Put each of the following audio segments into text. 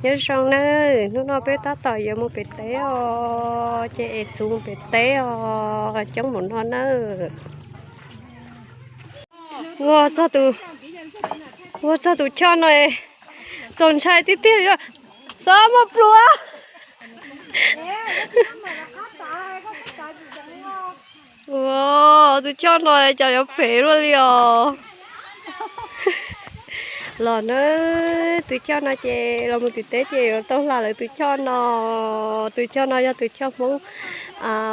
Nyob zoo nawb, hnub no peb tab tom yuav mus pem teb os, ces es txhuv mus pem teb os, coob npaum no nawb. Ua txog tus, ua txog tus choj no, txaus ntshai tiag tiag li. Xob muaj pluas. Ua, tus choj no cas yuav phem luaj li os. Los na, tus choj no ces los mus tim teb ces yuav tau hla lawv tus choj no. Tus choj no yog tus choj Hmoob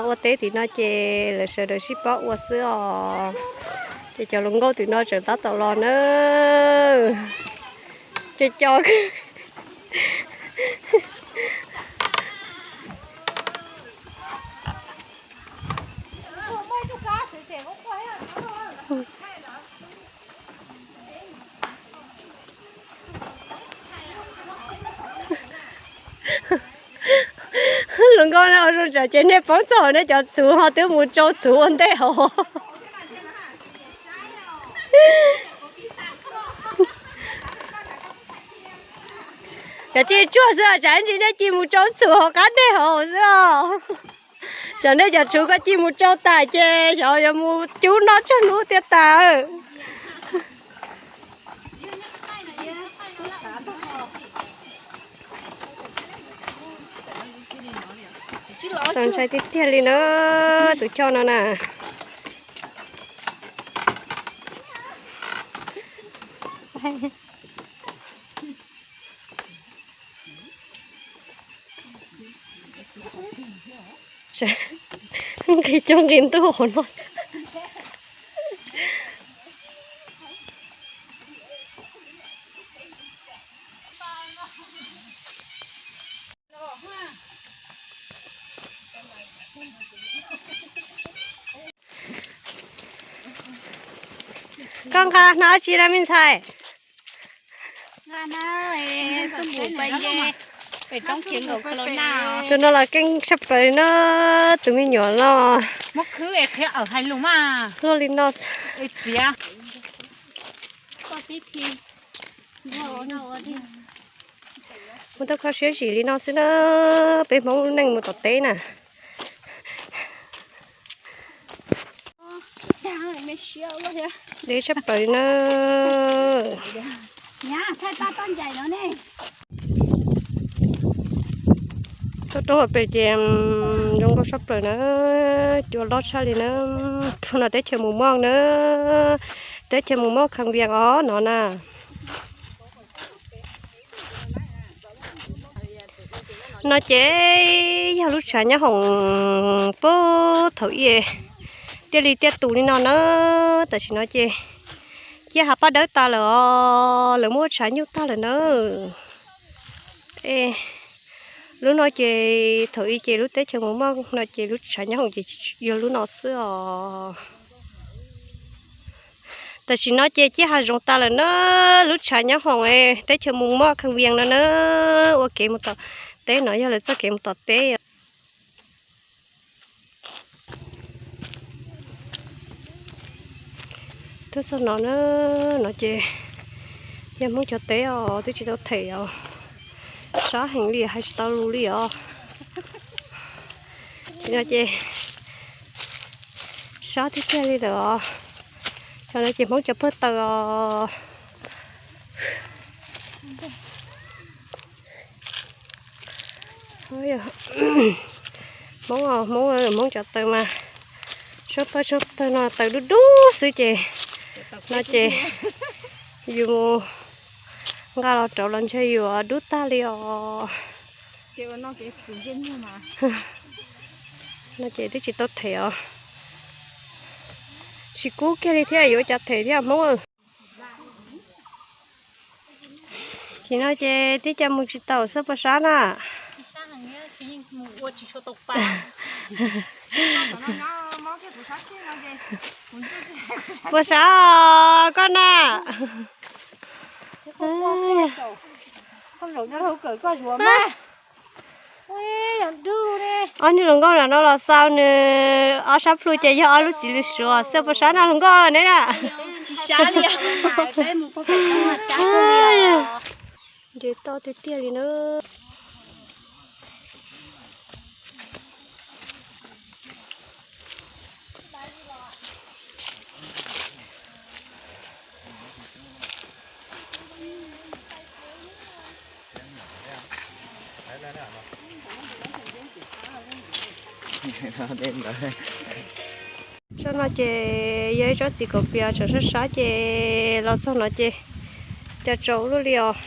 ua teb tim no ces lawv sawv daws sib paub ua xwb os. Ces cov hluas nkauj tim no tseem tab tom los na. Ces cov Hluas nkauj no zoo tsam ces nej poob txog nej cov txhuv ho twb mus tsau txhuv ua ntej hauv. Cov tsis tsuag xwb os, tsam ntsis nej cia mus tsau txhuv hauv qab dej hauv xwb os. Tsam nej cov txhuv koj cia mus tsau tas ces xyov yuav mus cub noj tsawg hnub tiag tas. Txaus ntshai tiag tiag li na, tus choj no na. Nqis coob nqis ntuj hauv no. Koj nqa hnab tsi na me ntxhais? Tus no los keej tshaj plaws na, tus me nyuam no. Luaj li no. Muaj tau kho siab zim li no xwb na, peb Hmoob neej mus tom teb na. Deb tshaj plaws na. Tuaj rau hauv pes ces zoo nkauj tshaj plaws na, cua loj tshaj li na. Thaum no teb chaws Mus Moj na, teb chaws Mus Moj Kham Vias os no na. No ces yog lub tshav nyob hoom puag thaum ub thiaj li tiaj tus li no na. Tam sim no ces ciaj hav paj dawb tas lawm os, lawv muab tshav nyuj tag lawm na. Lub no ces thaum ub ces lub teb chaws Mus Moj no ces lub tshav nyob hoom ces yog lub no xwb os. Tam sim no ces ciaj hav zoov tas lawm na, lub tshav nyob hoom teb chaws Mus Moj Kham Vias no na, ua kev mus tom teb no yog lawv txoj kev mus tom teb. Tuaj txog no na, no ces yog Hmoob cov teb os, twb tsis tau them os, sab heev li hais tsis tau lus li os. Tam sim no ces sab tiag tiag li lawm os. Tam sim no ces Hmoob cov pawg taws os. Hmoob, Hmoob, Hmoob cov taws mas tshuab pawg tshuab pawg no taws dub dub xwb ces no ces yus mus nqa los rauv los ntshe yuav dub tag li os. No ces twb tsis tau them os. Tsis kub kiag li thiab, yuav ua cas them thiab Hmoob. Tam sim no ces twb coj mus tsis tau xwb puas sab na. Puas sab os koj na? Ob niag hluas nkauj nram no los xaus nws ob sab plhu ces yog ob lub txiv lws suav xwb puas sab na hluas nkauj neb na? Nce toj tiag tiag li na. Tsob no ces yog ib tsob txiv kaum pias tseem sab sab ces los txog no ces cas tsaus luaj li os.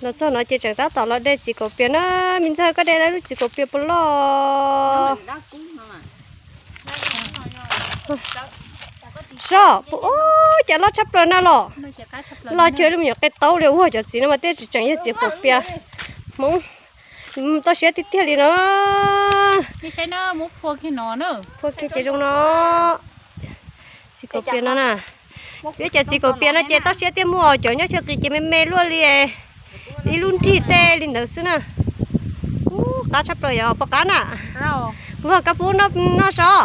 Los txog no ces tseem tab tom los de txiv kaum pias na. Me ntxawg, koj de lub txiv kaum pias puas loj? Soj, ub, cas loj tshaj plaws na los. Loj cuag lub me nyuam qe taub li ua cov txiv no mas tej tseem yog txiv kaum pias. Hmoob, toj siab tiag tiag li na. Phua kiag ces zoo no. Txiv kaum pias no na. Peb cov txiv kaum pias no ces toj siab tiag, muaj cov nyob chaw qis ces me me luaj li, ib lub nrig tej li ntawd xwb na. Ub, qab tshaj plaws yog puas qab na? Puas kab pub noj soj?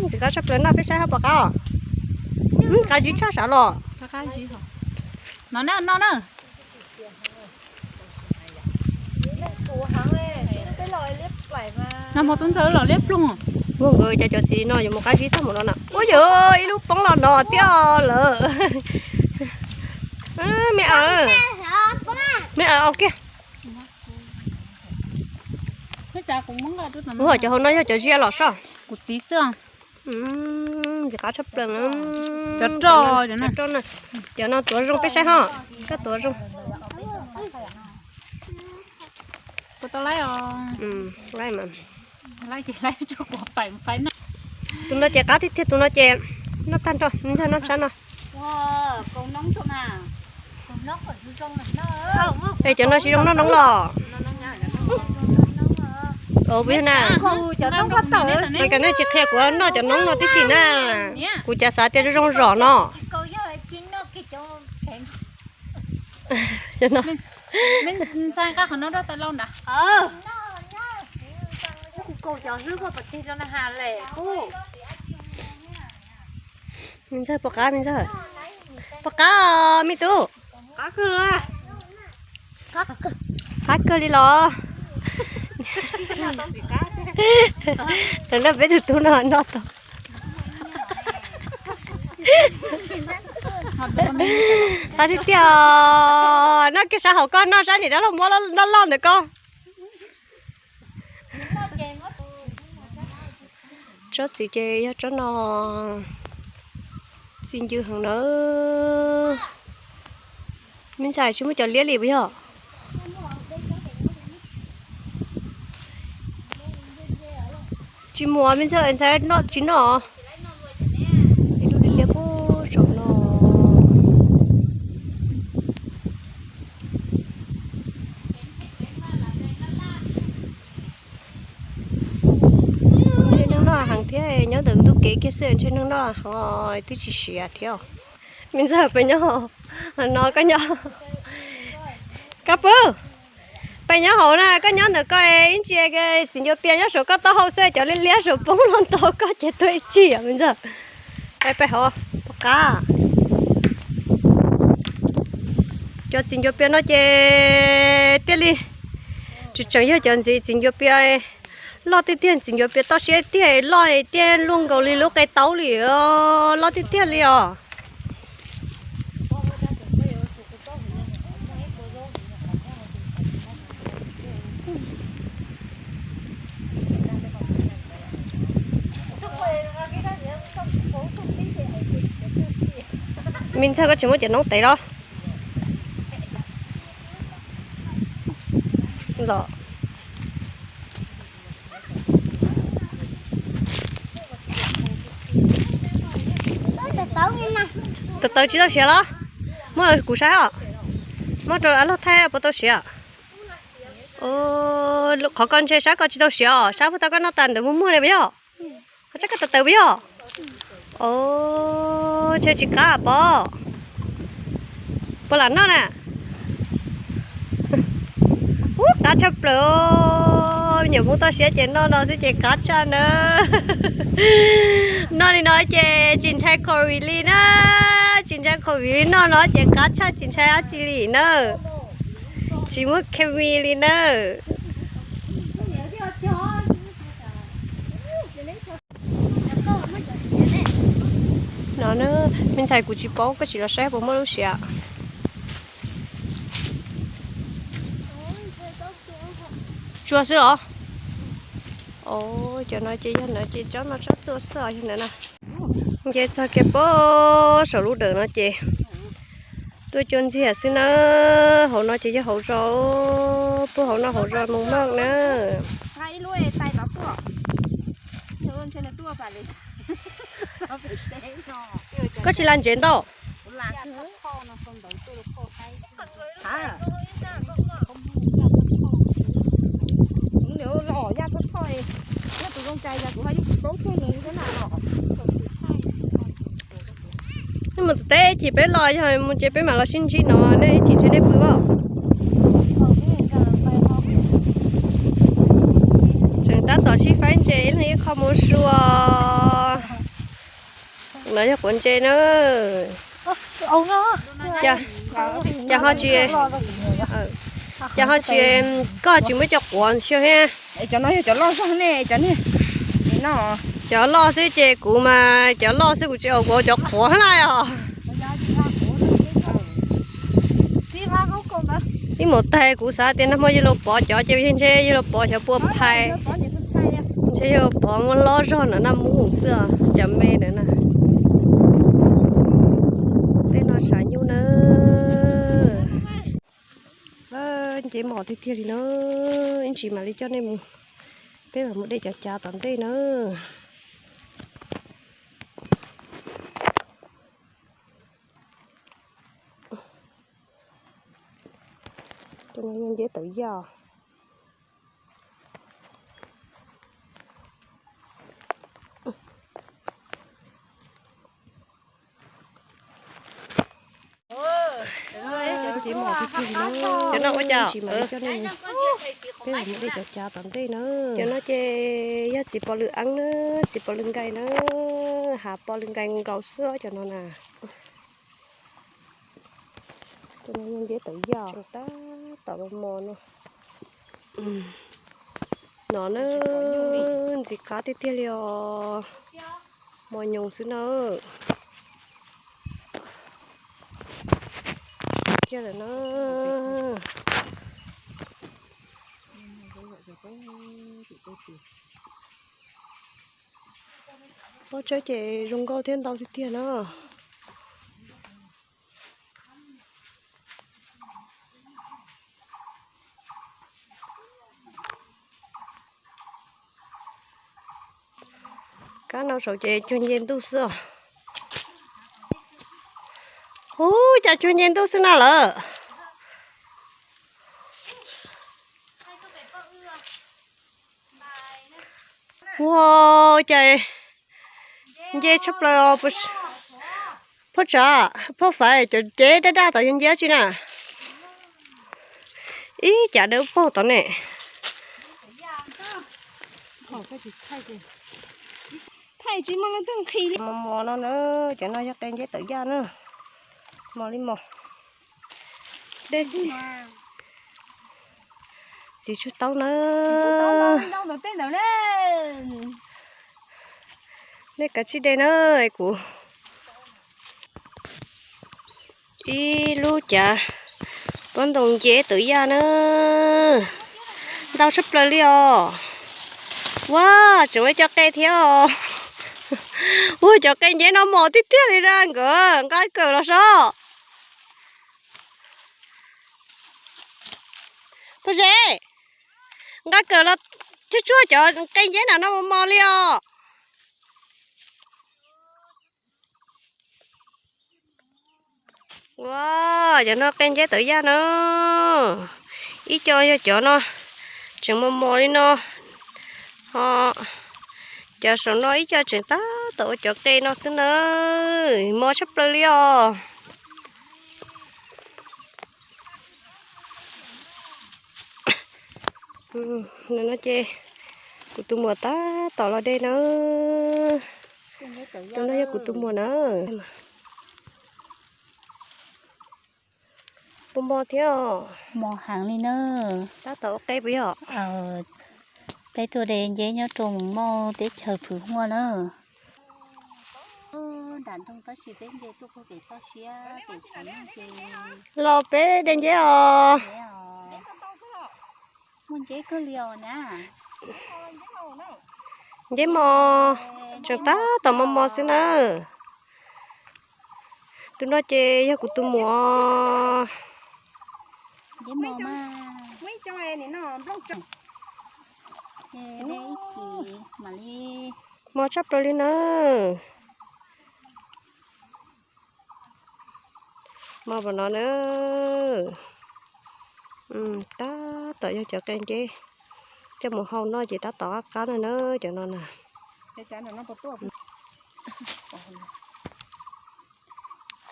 Txiv qab tshaj plaws, noj peb saib ho puas qab os. Qab zib tshaj sav los. Nag hmo tub ntxawg los liab ploog. Muaj nkawd cov cov txiv no yuav mus qab zib tag mus no na. Ub yawg, ib lub poob los no thiab lawm. Me aws, me aws, au kiag. Ub, cov hauv no yog cov ziab los soj? Kuv txiv xwb. Qab tshaj plaws. Cov roj, cov no tuav zoo peb saib ho. Koj tuav zoo. Tus no ces qab tiag tiag, tus no ces noj tag nrho, ntsag noj tshab no. Es cov no tsis zoo noj noob los? Puas yog na? Mas kom nej tsis qhia kuv noj cov noob no tib si na. Kuv cas xav tias zoo zoo zom no. Me ntxawg, puas qab, me ntxawg? Puas qab, me tub? Qab kawg li los? Tam no peb tus tub no noj tau. Qab tiag tiag. Noj kiag sab hauv, koj noj sab niam dab laug muab loj loj ntawm koj. Tsob txiv ces yog tsob no, txi ncw heev na. Me ntxhais, tsis muaj cov liab li puas yog? Tsis muaj, me ntxhais, ntxhais noj tsis noj. Ib lub liab liab puag saum no. Ntshe neeg noj heev thiab, nyob ntawm ntug kev kiag xwb, ntshe neeg noj heev twb tsis siav thiab. Me ntxhais, peb nyob hauv no, koj nyob, koj pw, peb nyob hauv na, koj nyob ntawm koj ib ntsia, txiv ncuav pias nyob saum koj taub hau xwb, cov liab liab saum poob los ntaus koj ces tuag ib txhij os me ntxhais. Peb hauv puas qab. Cov txiv ncuav pias no ces thiaj li tseem tseem yog cov ntxiv txiv ncuav pias loj tiag tiag, txiv ncuav pias toj siab tiag, loj tiag luaj nkaus li lub qe taub li, loj tiag tiag li os. Me ntxhais, koj tsis muab cov noob tev los? Los, tawv tawv tsis tau siav los? Muab kuv saib os. Muab rau av log thaij puas tau siav. Qhov koj ntshe sab koj tsis tau siav os, sab puag ta koj noj tas ntawd muag muag li puas yog? Qhov tsaib koj tawv tawv puas yog? Ntshe tsis qab pov. Puas lam noj na? Ub, qab tshaj plaws. Me nyuam Hmoob toj siab ces noj no xwb ces qab tshaj nawb. Noj li no ces tsis ntshai covid li na, tsis ntshai covid li, noj no ces qab tshaj tsis ntshai dab tsi li na, tsis muaj khes mis li na. No na, me ntxhais, kuv tsis paub, koj tsis los saib puas muaj lub siav. Tsua xwb los? Cov no ces yog no ces tsob no tsob tsua xwb os, yog no na. Nce txog kiag puag saum lub dawm no ces tuaj cua ntxiag xwb na. Hauv no ces yog hauv zos, puag hauv no hauv zos Moos Maj na. Koj tsis la ntsev ntau. Nej mus teb ces peb los, yog mus tsev peb mam los sib ntsib no, nej ib chim ntshe nej pw os. Tseem tab tom sib faib ntses ib leeg ib qho mus sua. No yog quav ntses na. Ces ho tsis, ces ho tsis, koj tsis muaj cov quav xyaw thiab? Cov no yog cov loj zog ne, cov niag no. Cov loj xwb ces kuv mas cov loj xwb kuv tsis ua, kuv ua cov quav na os. Ib mus tag kuv xav tias nag hmo yuav luag pov cov ces ntshe yuav luag pov cov pua phais, ntshe yuav luag pov muaj loj zog na, naj mub xwb os, cov me ntawd na. Tej no tshav nyuj na. Nce mos tiag tiag li na, ib ntsis mam li coj nej mus, peb mam mus de cov cav tom ntej na. Cov no yog nceb tawv yaj. Cov no ua cas? Peb mam mus de cov cav tom ntej na. Cov no ces yog txiv pos lwm eeb na, txiv pos lwm nkais na, hav pos lwm nkais nkaus xwb cov no na. Cov no yog nceb tawv yaj, tab tom mos mos no. No na, ntxim qab tiag tiag li os. Mos nyoos xwb na. Kiag lawm na. Pob tsawb ces zoo nkauj thiab ntau tiag tiag na. Kab no saum ces cuag nce ntuj xwb os. Ub, cas cuag nce ntuj xwb na lawm. Ua cas nce tshaj plaws os. Phauj Tsav, Phauj Faiv, cov cev daj daj tom yog nce dab tsi na? Ib cav dawb paug tod ne. Mos mos no na, cov no yog qe nceb tawv yaj na. Mos li mos. Dej txiv tsug taub na. Nej kav tsij de na, kuv ib lub cav pob ntoo nceb tawv yaj na. Ntau tshaj plaws li os. Ua, tseem muaj cov qe thiab os. Ua, cov qe nceb no mos tiag tiag li na nkawd, nqa kawm los sob. Pob Zeb, nqa kawm los tsuag tsuag cov qe nceb na no mos mos li os. Ua, cov no qe nceb tawv yaj no. Ib co yog cov no tseem mos mos li no, ho cov saum no ib co tseem tab tom ua cov qe no xwb na. Mos tshaj plaws li os. No ces Kuv tus muam tab tom los de na. Tus no yog kuv tus muam na. Puas mos thiab os? Mos heev li na. Tab tom ua qe puas yog? Peb tuaj de nceb nyob rau Mus Mauj teb chaws Phwv Huaj na. Los peb de nceb os. Muaj nceb kawg li os na. Nceb mos, tseem tab tom mos mos xwb na. Tus no ces yog kuv tus muam. Nceb mos mas. Mos tshaj plaws li na. Mos npaum no na. Tab tom yog cov qe nceb coj mus hau noj ces tab tom qab qab no na, cov no na.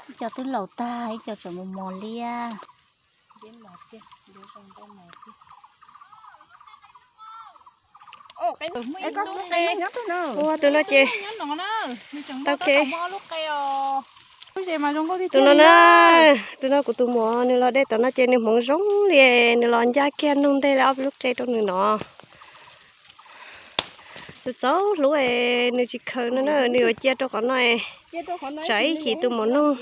Ib co twb laus tag, ib co tseem mos mos liab. Ua tus no ces tau ke. Tus no na, tus no kuv tus muam nws los de tom no ces nws hmoov zoo li, nws los ncaj kiag nug ntej li ob peb lub qe rau nws no. Txaus txaus hlub es nws tsis khaws no na, nws yuav cia rau qhov no es tsam ib chim tus maum noog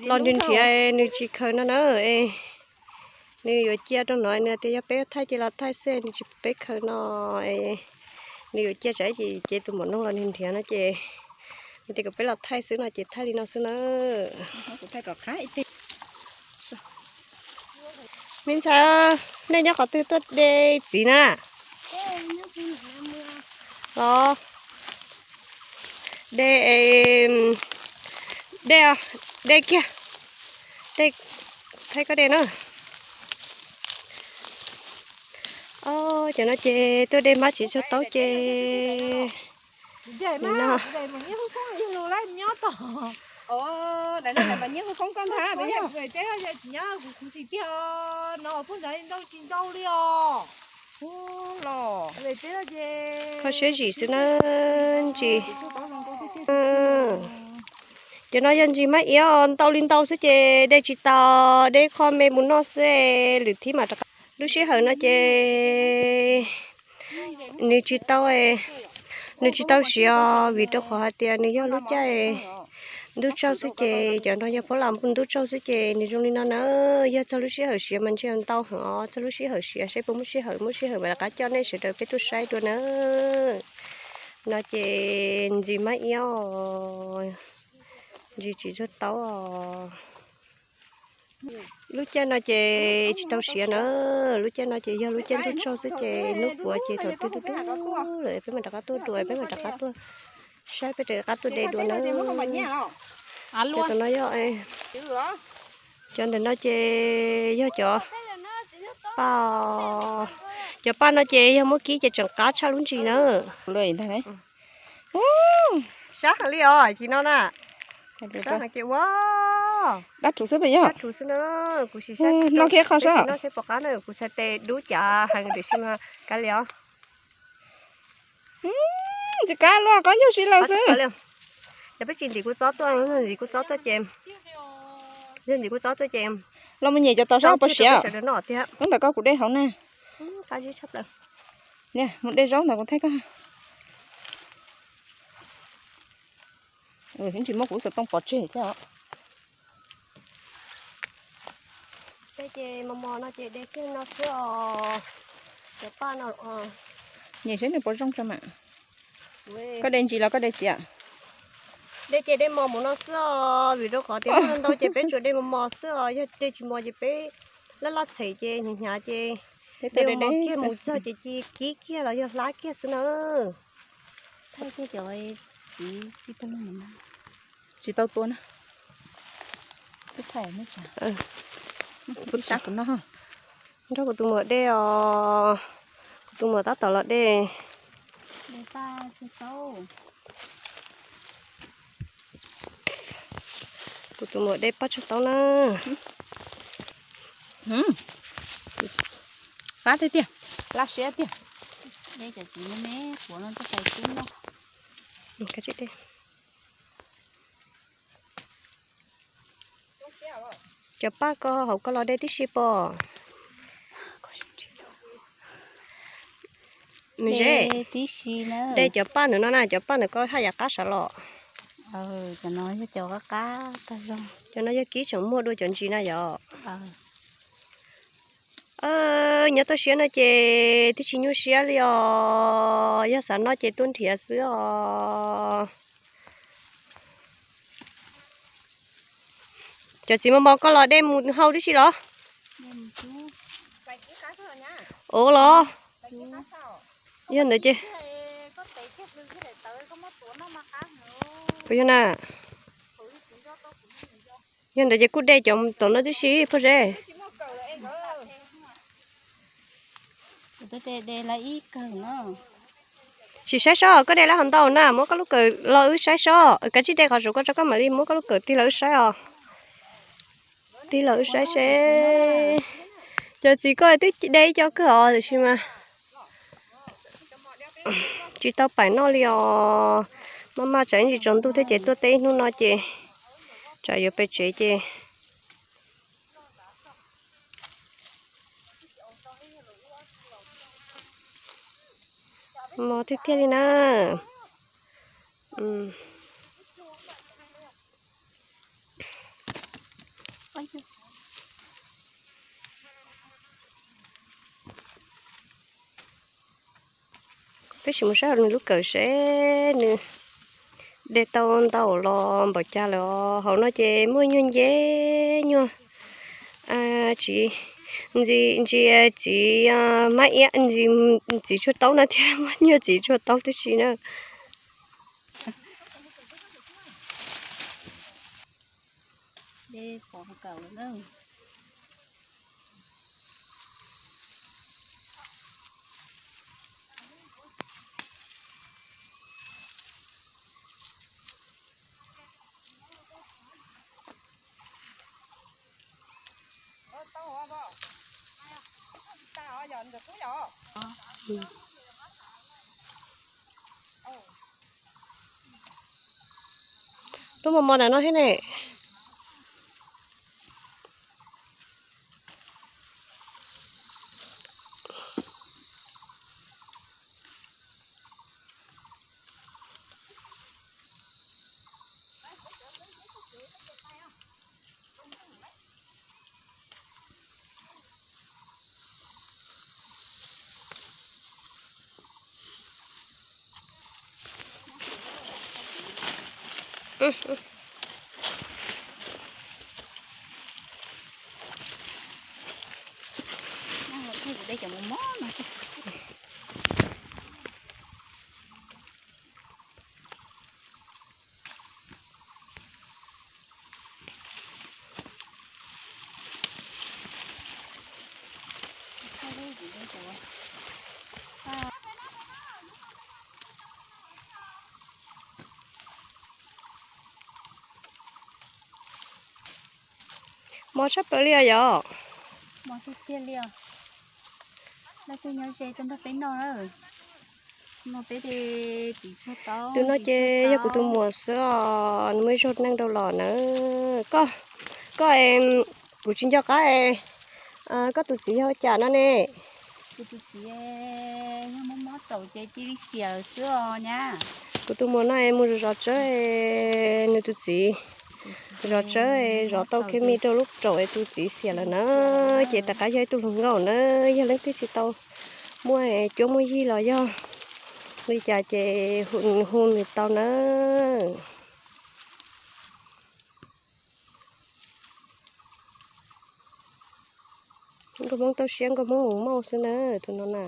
los nrhiav nrhiav nws tsis khaws no na. Nws yuav cia rau no, nws tias yog peb thaij ces los thaij xwb, nws tsis pub peb khaws no. Nws yuav cia tsam ib chim ces tus maum noog los nws nrhiav no ces nws tias kom peb los thaij xwb no ces thaij li no xwb na. Me ntxhais, nej nyob qhov twg tuaj de txiv na? Los de, de, de kiag, de, thaij koj de na. Cov no ces tuaj de hmab txiv tsuag taub ces no. Kho siab zim xwb na, ntsis. Cov no yog ntsis mab iab, ntau li ntau xwb ces de tsis tau, de qho me mus noj xwb, lwm thib mam rov qab. Lub sij hawm no ces nws tsis tau, nws tsis tau siav vim rau qhov hais tias nws yog lub caij ntuj tsaug xwb ces cov no yog pab las ntuj tsaug xwb ces nws zoo li no na. Yog txog lub sij hawm siav mas ntshe ntau heev os, txog lub sij hawm siav saib puas muaj sij hawm, muaj sij hawm mam rov qab coj nej sawv daws peb tuaj saib dua na. No ces ntsis mab iab os, ntsis txiv tsuag taub os. Lub caij no ces tsis tau siav na, lub caij no ces yog lub caij ntuj tsaug xwb ces hnub puav ces thaum twg dub dub lawm peb mam rov qab tuaj dua, peb mam rov qab tuaj saib, peb rov qab tuaj de dua na. Cov no yog, cov ntawm no ces yog cov paj, cov paj no ces yog muab kib ces tseem qab tshaj lub ntsis na. Sab heev li os, cim no na. Sab heev ces ua dab rhuv xwb, dab rhuv xwb na. Kuv sim saib noj kiag qho saib, noj saib puas qab na, kuv txhais tes dub cav heev tiam sis mas kav liam os. Ntxim qab luaj, qab nyuag si lawm xwb. Yog peb tsis ntim kuv txob tuaj, ntim kuv txob tuaj ces, yog ntim kuv txob tuaj ces los mus nyem cov tau saib puas siav. Ntawm ko kuv de hauv na. Mus de zaub ntawd kuv thaij koj. Ib ntsis muab kuv xov tooj pov tseg thiab os. Peb ces mos mos no ces de kiag no xwb os. Cov paj no, nyem saib nws puas zoo tso mas. Koj de ntsis los koj de txiv? De ces de mos mus no xwb os, vim rau qhov tias muaj ntau ces peb tsuas de mos mos xwb os, yog de tsis mos ces peb laj laj txhem ces hnyav hnyav ces de mos kiag mus txog ces kib kiag los yog hlab kiag xwb na. Thaij kiag cov txiv tsis tau tua na. Sab kuv no, nrog kuv tus muam de os, kuv tus muam tab tom los de. Kuv tus muam de paj tsuag taub na. Qab tiag tiag, laj siab tiag. De cov txiv me me quav no coj pais tub noj. Cov paj ko hauv ko los de tib si pom. Nws ze tib si na. De cov paj ntawm no na, cov paj ntawm ko haj yam qab sav los. Cov no yog cov qab qab tag zog. Cov no yog kib tseem muag dua cov ntsis na yom. Nyob toj siab no ces twb tsis nyuaj siab li os, yog xav noj ces tuaj nrhiav xwb os. Cov txiv mos mos koj los de mus hau tib si los? Ua los. Yog ntawd ces, puas yog na? Yog ntawd ces kuj de cov tom no tib si phob zeb. Sim saib sob, koj de lawm hov ntau na, muab koj lub kawm los wb saib sob. Kav tsij de qhov saum ko tso, koj mam li muab koj lub kawm tig los wb saib os. Tig los wb saib seb. Cov txiv ko twb de ib co kawg os, tiam sis mas tsis tau pais noj li os. Maj maj tsam ib ntsis tsaus ntuj thiab ces tuaj teb ib hnub no ces tsam yuav pem tsev ces mos tiag tiag li na. Peb sim mus saib nws lub kawm seb nws de tau ntau los npaum cas lawm os. Hauv no ces muaj nyuag nceb nyuag txiv, ntsis txiv mab iab, ntsis txiv tshuaj taub no thiab, muaj nyuag txiv tshuaj taub tib si na. Lub mos mos ntawm no thiab ne. Mos tshaj plaws li os yom. Mos tiag tiag li os. Leej twg nyob ze tuaj nrog peb noj na. Tus no ces yog kuv tus muam xwb os, nws muaj ib zaug neej rau los na. Koj, koj, kuv tsis nco qab, koj tus txiv yog ua cas no ne? Kuv tus muam no mus zov tsawb, nws tus txiv zov tsawb, zov tau kiag me rau lub raum es tus txiv xiam lawm na. Ces rov qab yog ib tug hluas nkauj na, yog leej twg tsis tau muaj cuab muaj yig los yog li cas ces hu nws tau na. Nkauj Hmoob toj siab, Nkauj Hmoob mus mauj xwb na, tus no na.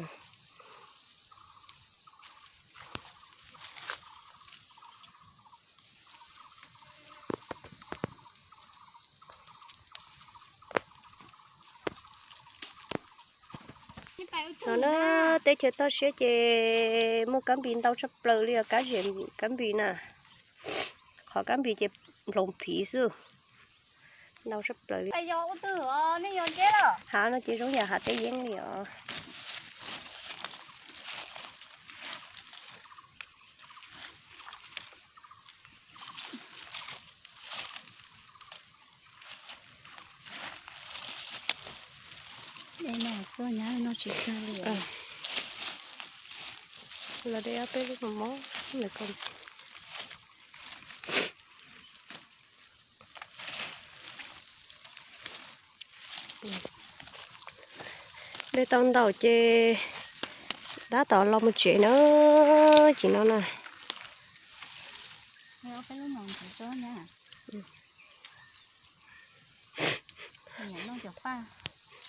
No na, teb chaws toj siab ces muaj kab npis ntau tshaj plaws li os, kab zem kab npis na. Qhov kab npis ces nploos phiv xwb. Ntau tshaj plaws li. Hav no ces zoo yam hav teb yeeb li os. Los de ob peb lub mos mos ntawm ko. De tau ntau ces tab tom los mus tsev na, ces no na.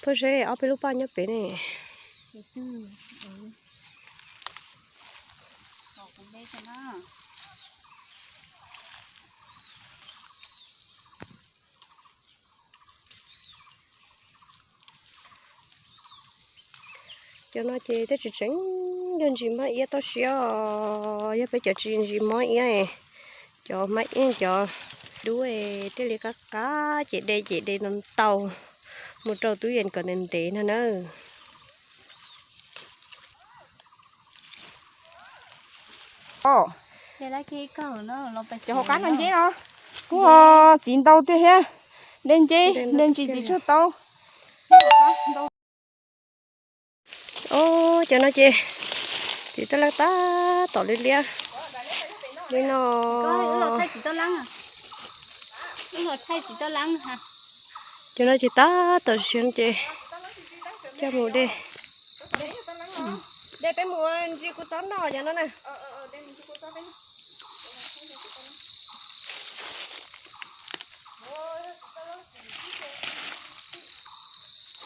Pob zeb ob peb lub paj nyob pem ne. Cov no ces tej tseem tseem yog ntsis mab iab toj siab os, yog peb cov tsis ntsis mab iab, cov mab iab cov dub thiaj li qab qab ces de ces de ntau mus rau tub yees kom ntev ntev no na. Cov hauv qab no nceb no kuj txiv ntau tiag thiab, de nceb de ntsis txiv tsuag tau. Os, cov no ces txiv toj leeb tab tom liab liab li no. Cov no ces tab tom siav ces coj mus de. De peb mus ntsis kuv txob noj cov no na.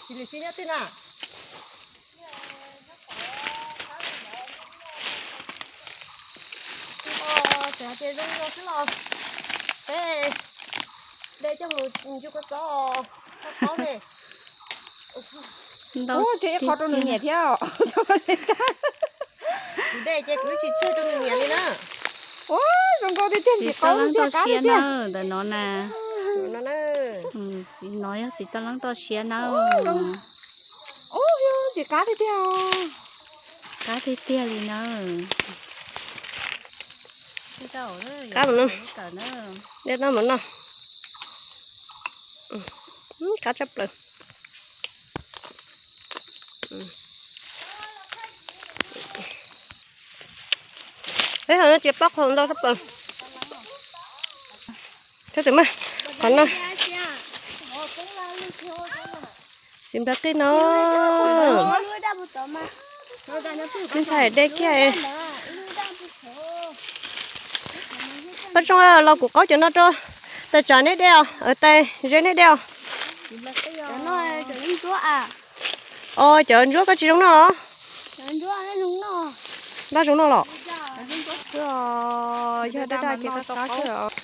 Tsis li tib nyob twg na. Tseem hais tias zoo zoo xwb los peb de coj mus ntsis kuv txob, txob ne. Ua tsev ib qho rau nws niam thiab. Kuv de ces kuv tsis tseg rau nws niam li na. Ua zoo nkauj tiag tiag, ntxim qab tiag tiag. Ntawm no na. No yog txiv toj leeb toj siab na. Ntxim qab tiag tiag. Qab tiag tiag li na. Qab mus no. De tau mus no. Qab tshaj plaws. Peb ho no ces pob qhau ntau tshaj plaws. Thov txim mas qhov no, txiv nplai qij no. Ntshai de kiag. Paj Tsoo, los kuv qaub cov no rau. Tais tsav neb de os, tais zeb neb de os. Os, cov ntsuab koj tsis zoo noj los? Npaj zoo noj los? Yog daj daj ces qab qab xwb os.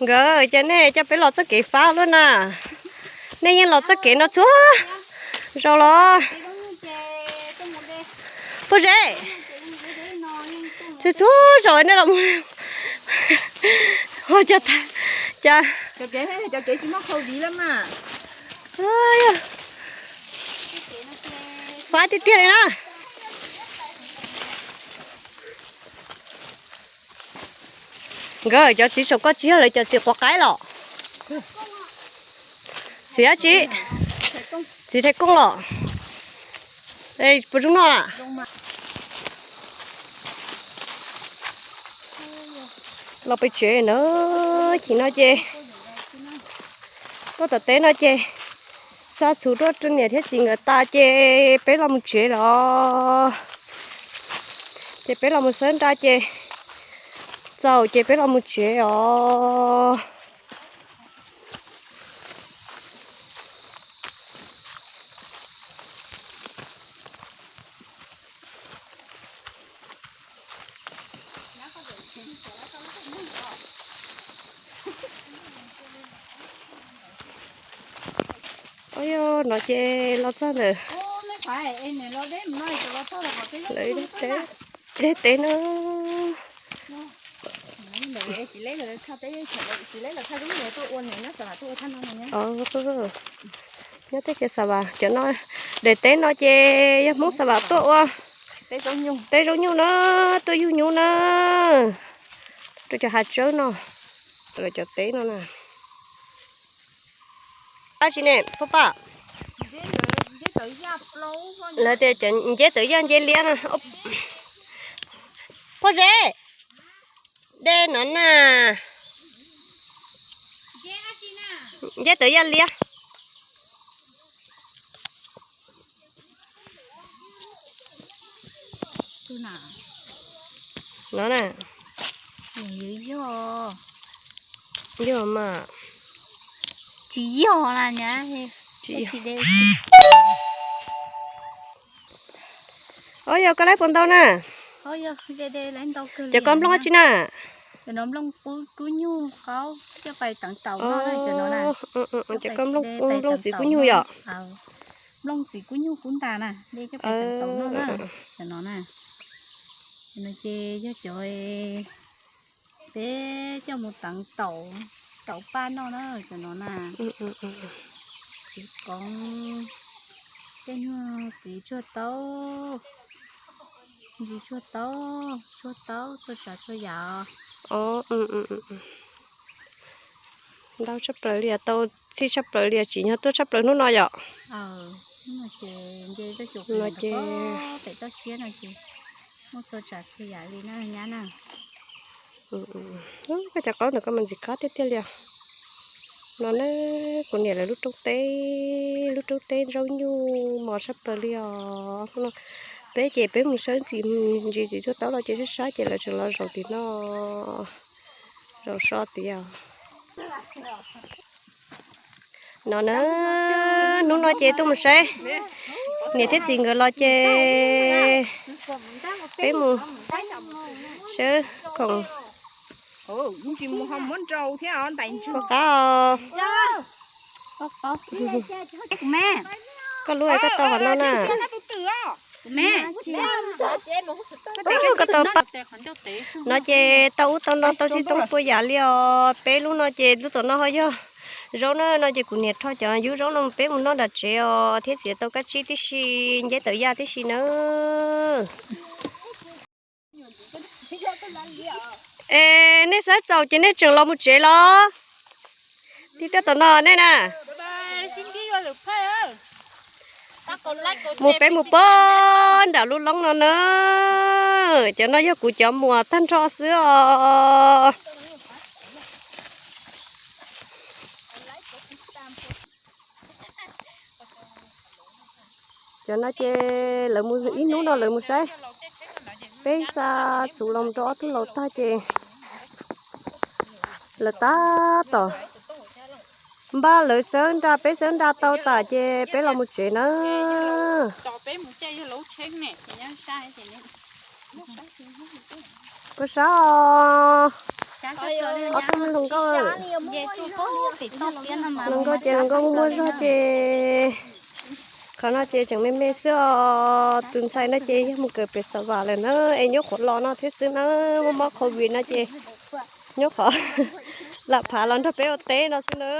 Nkawd, ces nej coj peb los txoj kev fab luaj na. Nej yeej los txoj kev no txhua zaus los? Pob zeb, txhua txhua zaus nej los mus. Ua cas, cas, fab tiag tiag li na. Nkawd, cov txiv saum koj tsis yog lawv cov txiv quav qaib los? Txiv dab tsi? Txiv rhais kooj los? Puas zoo noj lawm? Los pem tsev na, chim no ces tuaj tom teb no ces xa txhuv tuaj rau niam thiab txiv nkawd tas ces peb los mus tsev los. Ces peb los mus sawb nra ces txaus ces peb los mus tsev os. Ua yog no ces los txog ntawm lawv deb teb na. Nyob teb chaws Xas Vas cov no, daim teb no ces yog Hmoob Xas Vas tuaj ua. Teb zaub nyuj na, tuaj yug nyuj na. Rau cov hav tsawb no, lawv cov teb no na. Dab tsi ne Phoj Paj? Lawv tias cov nceb tawv yaj nceb liab na. Phoj Zeb, de no na. Nceb tawv yaj liab. No na. Yog mas. Tsis yog na nyab. Tsis yog. Os, yog koj laib puas ntau na? Cov koj nplooj dab tsi na? Cov koj nplooj txiv kub nyuj yom? Nplooj txiv kub nyuj kub ntas na, de coj pais teev taum noj na, cov no na. Cov no ces yog cov peb coj mus teev taum, taum paj noj na, cov no na. Txiv koov, tej nyuag txiv tsuag taub, ntsis tsuag taub, tsuag taub txhua tsav txhua yam. Ntau tshaj plaws li, tau txhij tshaj plaws li, tsim nyog tuaj tshaj plaws hnub no yom? No ces, muaj txhua tsav txhua yam li na nyab na. Koj cov qaub ntawm koj mas ntxim qab tiag tiag li os. No na, kuv niam lawv lub roob teb, lub roob teb zaub nyuj mos tshaj plaws li os. Peb ces peb mus sawb ntxim, ntsis txiv tsuag taub los ces sab sab ces lawv tseem los zaum tim no, zaum so tiag. No na, hnub no ces tuaj mus saib niam thiab txiv nkawd los ces peb mus sawb khoom. Koj qab os. Koj lub es koj tau qhov no na. Koj tau paj no ces tau ub tau no tau tsis tau puas yam li os. Peb lub no ces lub tom no ho yog zaub na, no ces kuv niam rho cov yub zaub no peb mus noj nram tsev os, thiab txiav tau kab tsib tib si, nceb tawv yaj tib si na. Es nej saib txaus ces nej tseem los mus tsev los? Tib tuaj tom no nej na. Mus peb mus pog nram lub loob no na. Cov no yog kuv cov muam tag nrho xwb os. Cov no ces lawv mus ib hnub no lawv mus saib. Peb xa txhuv los rau ob tug laus tag ces lawv tab tom npaj lawv sawb nra, peb sawb nra tau tas ces peb los mus tsev na. Puas sab os? Ob tug me hluas nkauj, hluas nkauj ces hluas nkauj muaj muaj zog ces qhov no ces tseem me me xwb os. Tus ntxhais no ces yog mus kawm pem Xav Vam lawm na, es nyob qhuav los no thiab xwb na, muaj mob covid no ces nyob qhov lam phav los nrog peb ua teb no xwb na.